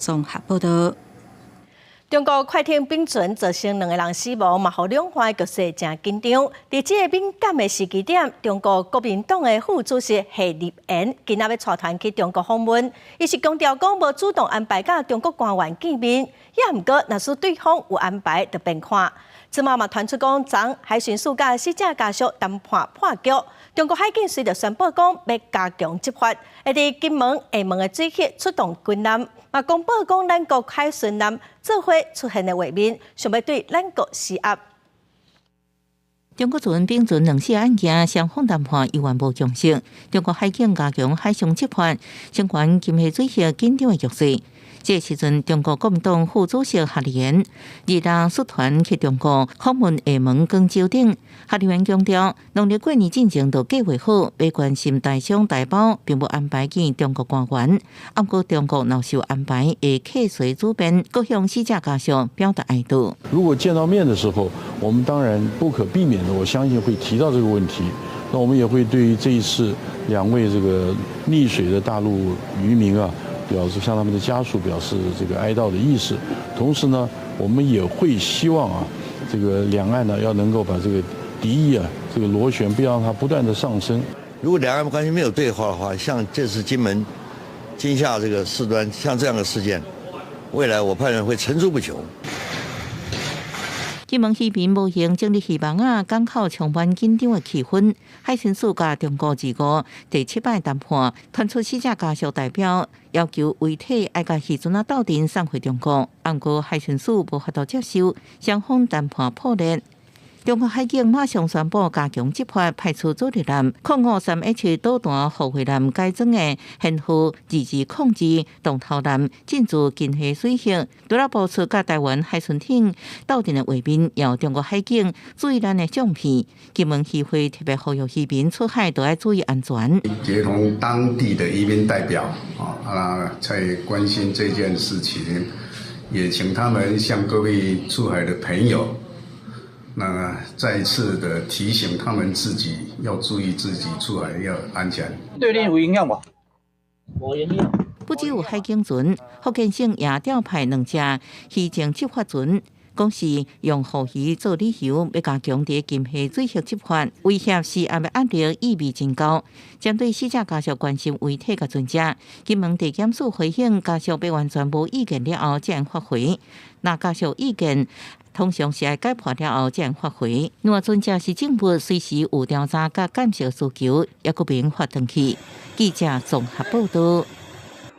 綜合報道。中國快艇冰船造成兩個人死亡，嘛予兩岸局勢誠緊張。佇這个敏感的時機點，中國國民黨的副主席謝立言今仔欲帶團去中國訪問，伊是強調講無主動安排佮中國官員見面，也毋過若是對方有安排，就變看。這馬嘛傳出講，昨海巡署佮死者家屬談判破局，中國海警隨著宣布講欲加強執法，會佇金門、廈門的水域出動軍艦，嘛公布講咱國海巡艦做伙出現的畫面，想欲對咱國施壓。中國船冰船兩死案件，雙方談判猶原無共識。中國海警加強海上執法，增懸金廈水域緊張的局勢。這時陣，中國國民黨副主席夏立言二日率團去中國訪問廈門、廣州等。夏立言強調，農曆過年進前就計劃好，欲關心台商台胞，並無安排見中國官員。毋過中國若是有安排，會客隨主便，閣向死者家屬表達哀悼。如果見到面的時候，我們當然不可避免的，我相信會提到這個問題。那我們也會對於這一次兩位這個溺水的大陸漁民啊，表示向他們的家屬表示這個哀悼的意思，同時呢，我們也會希望啊，這個兩岸呢要能夠把這個敵意啊，這個螺旋不要讓它不斷的上升。如果兩岸關係沒有對話的話，像這次金門、金廈這個事端，像這樣的事件，未來我判斷會層出不窮。金門漁民無閒整理漁網仔，港口充滿緊張的氣氛。海巡署佮中國二五第七擺談判，傳出死者家屬代表要求遺體愛共漁船仔鬥陣送回中國，毋過海巡署無法度接受，雙方談判破裂。中國海警馬上宣布加強執法，派出主力艦053 H 導彈護衛艦改裝的舷號2202洞頭艦進駐金廈水域，除了播出佮台灣海巡艇鬥陣的畫面，要中國海警注意咱的相片。金門漁會特別呼籲漁民出海都愛注意安全。協同當地的漁民代表啊，在關心這件事情，也請他們向各位出海的朋友，那再次的提醒他們自己要注意自己出海要安全。對你有影響無？無影響。不只有海警船，福建省也調派兩隻漁政執法船，講是用護漁做理由，欲加強佇金廈水域執法，威脅施壓的壓力意味真高。針對死者家屬關心遺體佮船隻，金門地檢署回應家屬欲完全無意見了後才會發回。若家屬意見，通常是愛解剖了後才會發回。若船隻是證物，隨時有調查佮鑑識需求，猶閣免發轉去。記者綜合報道。